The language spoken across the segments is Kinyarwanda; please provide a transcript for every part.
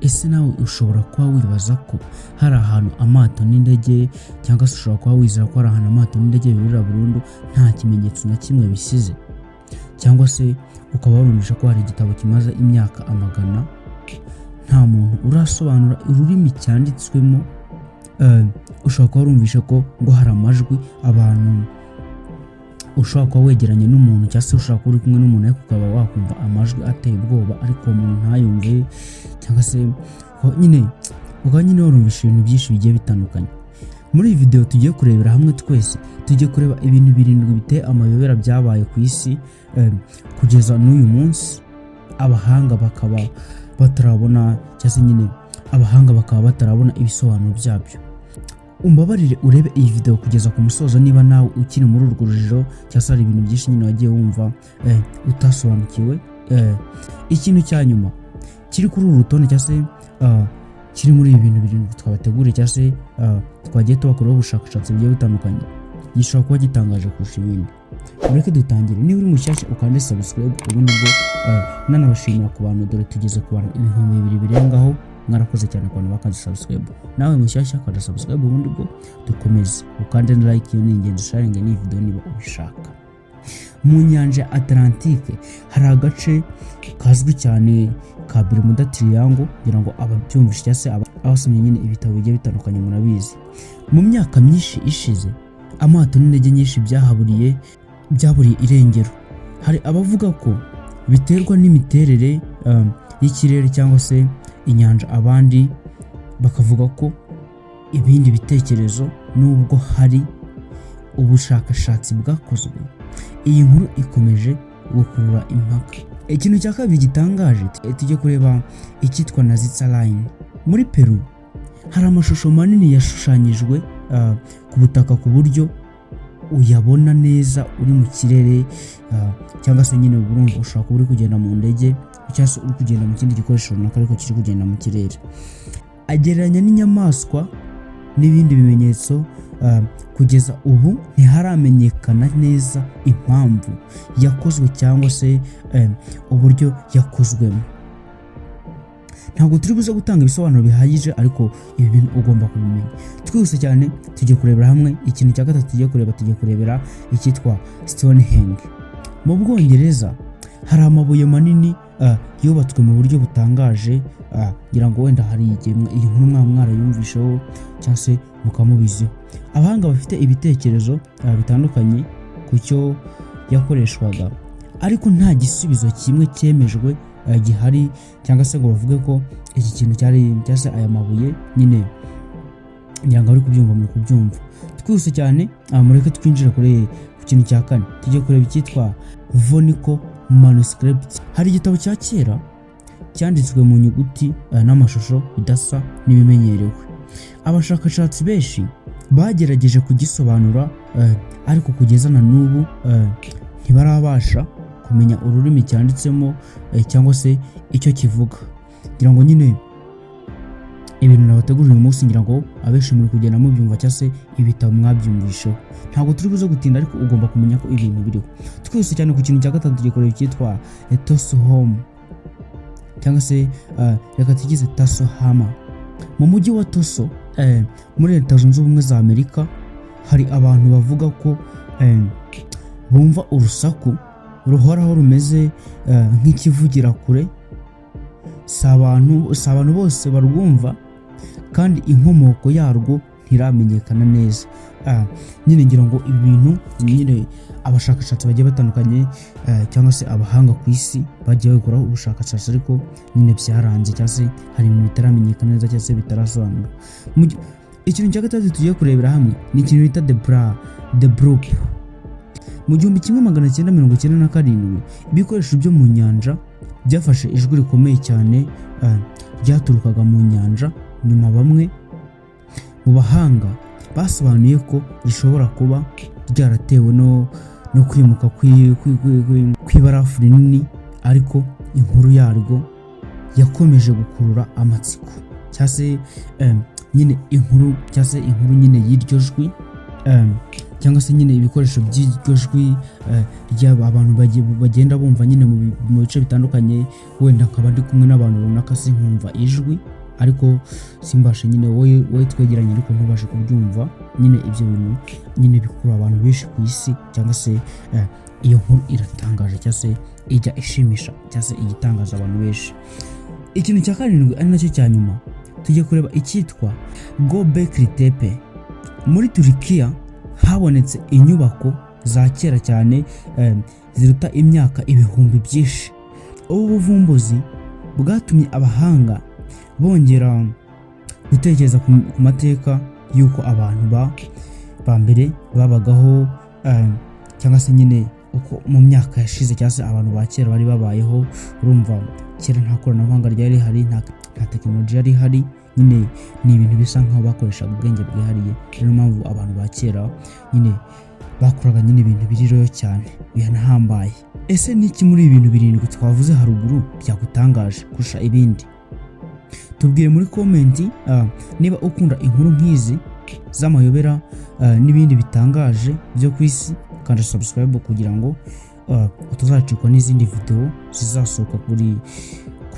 Ese nawe ushobora kuba wibaza ko hari ahantu amato n'indege, cyangwa se ushobora kuba wizera ko hari ahantu amato n'indege biburira burundu nta kimenyetso na kimwe bisize, cyangwa se ukaba warumvisha ko hari igitabo kimaze imyaka amagana nta muntu urasobanura ururimi cyanditswemo? Ushobora kuba warumvisha ko ngo hari amajwi abantu, ushobora kuba wegeranye n'umuntu, cyangwa se ushobora kuba uri kumwe n'umuntu ariko ukaba wakumva amajwi ateye ubwoba ariko uwo muntu ntayumve, cyangwa se nyine ukaba nyine warumvisha ibintu byinshi bigiye bitandukanye. Muri iyi video tugiye kurebera hamwe twese, tugiye kureba ibintu birindwi biteye amayobera byabaye ku isi kugeza n'uyu munsi, abahanga bakaba batarabona, cyangwa se nyine abahanga bakaba batarabona ibisobanuro byabyo. Umbabarire urebe iyi video kugeza ku musozo niba nawe ukiri muri urwo rujijo, cyangwa se hari ibintu byinshi nyine wagiye wumva utasobanukiwe. Ikintu cya nyuma kiri kuri uru rutonde, cyangwa se kiri muri ibi bintu birindwi twabateguriye, cyangwa se twagiye tubakoraho ubushakashatsi bugiye butandukanye, gishobora kuba gitangaje kurusha ibindi. Mureke dutangire. Niba uri mushyashya, ukande subscribe. Ubundi bwo nanabashimira ku bantu, dore tugeze ku bantu 2000 birengaho. Mwarakoze cyane ku bantu bakanze subscribe. Nawe mushyashya, kanda subscribe, ubundi bwo dukomeze. Ukande na like, iyo ni ingenzi. Sharing n'iyi video niba ubishaka. Mu nyanja ya Atlantique hari agace kazwi cyane ka Bermuda Triangle. Kugira ngo ababyumvishe cyangwa se abasomye nyine ibitabo bigiye bitandukanye murabizi. Mu myaka myinshi ishize, amato n'indege nyinshi byahaburiye, byaburiye irengero. Hari abavuga ko biterwa n'imiterere y'ikirere cyangwa se inyanja, abandi bakavuga ko ibindi bitekerezo. Nubwo hari ubushakashatsi bwakozwe, iyi nkuru ikomeje gukurura impaka. Ikintu cya kabiri gitangaje, tujye kureba icyitwa Nazca Line. Muri Peru hari amashusho manini yashushanyijwe ku butaka ku buryo uyabona neza uri mu kirere, cyangwa se nyine urumva ushobora kuba uri kugenda mu ndege cyangwa se uri kugenda mu kindi gikoresho runaka ariko kiri kugenda mu kirere. Agereranya n'inyamaswa n'ibindi bimenyetso. Kugeza ubu ntiharamenyekana neza impamvu yakozwe cyangwa se uburyo yakozwemo. Ntabwo turi buze gutanga ibisobanuro bihagije, ariko ibi bintu ugomba kubimenya. Twihuse cyane, tugiye kurebera hamwe ikintu cya gatatu. Tugiye kureba, tugiye kurebera icyitwa Stonehenge. Mu Bwongereza hari amabuye manini yubatswe mu buryo butangaje. Ngira ngo wenda hari igihe iyi nkuru mwaba mwarayumvisheho cyangwa se mukaba mubiziho. Abahanga bafite ibitekerezo bitandukanye ku cyo yakoreshwaga, ariko nta gisubizo kimwe cyemejwe gihari, cyangwa se ngo bavuge ko iki kintu cyari, cyangwa se aya mabuye nyine. Ngira ngo abari kubyumva muri kubyumva. Twihuse cyane, mureke twinjire kuri ku kintu cya kane. Tujye kureba icyitwa Voynich Manuscript. Hari igitabo cya kera cyanditswe mu nyuguti n'amashusho bidasa n'ibimenyerewe. Abashakashatsi benshi bagerageje kugisobanura, ariko kugeza na n'ubu ntibarabasha kumenya ururimi cyanditsemo cyangwa se icyo kivuga. Ngira ngo nyine ibintu nabateguriye uyu munsi, ngira ngo abenshi muri kugenda mubyumva cyangwa se ibitabo mwabyumvisheho. Ntabwo turi buze gutinda, ariko ugomba kumenya ko ibintu biriho. Twihuse cyane ku kintu cya gatanu, tugiye kureba icyitwa Toso Home, cyangwa se reka tugize Taso Hama. Mu mujyi wa Toso muri Leta Zunze Ubumwe za Amerika hari abantu bavuga ko bumva urusaku ruhoraho rumeze nk'ikivugira kure. Si abantu bose barwumva, kandi inkomoko yarwo ntiramenyekana neza. Nyine ngira ngo ibi bintu nyine abashakashatsi bagiye batandukanye cyangwa se abahanga ku isi bagiye babikoraho ubushakashatsi, ariko nyine byaranze, cyangwa se hari ibintu bitaramenyekana neza cyangwa se bitarasobanurwa. Ikintu cya gatatu tugiye kurebera hamwe ni ikintu bita the bloop. Mu 1997, ibikoresho byo mu nyanja byafashe ijwi rikomeye cyane ryaturukaga mu nyanja. Nyuma bamwe mu bahanga basobanuye ko rishobora kuba ryaratewe no kwimuka kw'ibarafu rinini, ariko inkuru yarwo yakomeje gukurura amatsiko, cyangwa se nyine inkuru, cyangwa se inkuru nyine y'iryo jwi, cyangwa se cyangwa se nyine ibikoresho by'iryo jwi ry'aba abantu bagenda bumva nyine mu bice bitandukanye. Wenda nkaba ndi kumwe n'abantu runaka, se nkumva ijwi ariko simbashe nyine, wowe twegeranye ariko ntubashe kubyumva nyine. Ibyo bintu nyine bikurura abantu benshi ku isi, cyangwa se iyo nkuru iratangaje, cyangwa se ijya ishimisha, cyangwa se igitangaza abantu benshi. Ikintu cya karindwi, ari nacyo cya nyuma, tujye kureba icyitwa Gobekli Tepe. Muri Turikiya habonetse inyubako za kera cyane ziruta imyaka ibihumbi byinshi. Ubu buvumbuzi bwatumye abahanga bongera gutekereza ku mateka y'uko abantu ba mbere babagaho, cyangwa se nyine uko mu myaka yashize, cyangwa se abantu ba kera bari babayeho. Urumva kera nta koranabuhanga ryari rihari, nta tekinoloji yari ihari nyine, ni ibintu bisa nkaho bakoreshaga ubwenge bwihariye. Niyo mpamvu abantu ba kera nyine bakoraga nyine ibintu biriroyo cyane bihanahambaye. Ese ni iki muri ibi bintu birindwi twavuze haruguru byagutangaje kurusha ibindi? Tubwire muri comment. Niba ukunda inkuru nk'izi z'amayobera n'ibindi bitangaje byo ku isi, kanda subscribe kugira ngo utazacikwa n'izindi video zizasohoka kuri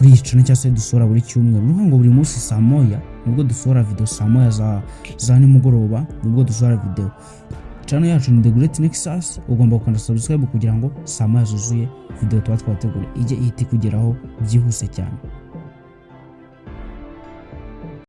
iyi channel, cyangwa se dusohora buri cyumweru. Ni ukuvuga ngo buri munsi saa 1 nibwo dusohora video, saa 1 za nimugoroba nibwo dusohora video. Channel yacu ni The Great Nexus. Ugomba gukanda subscribe kugira ngo saa 1 zuzuye video tuba twateguye ijye ihita ikugeraho byihuse cyane.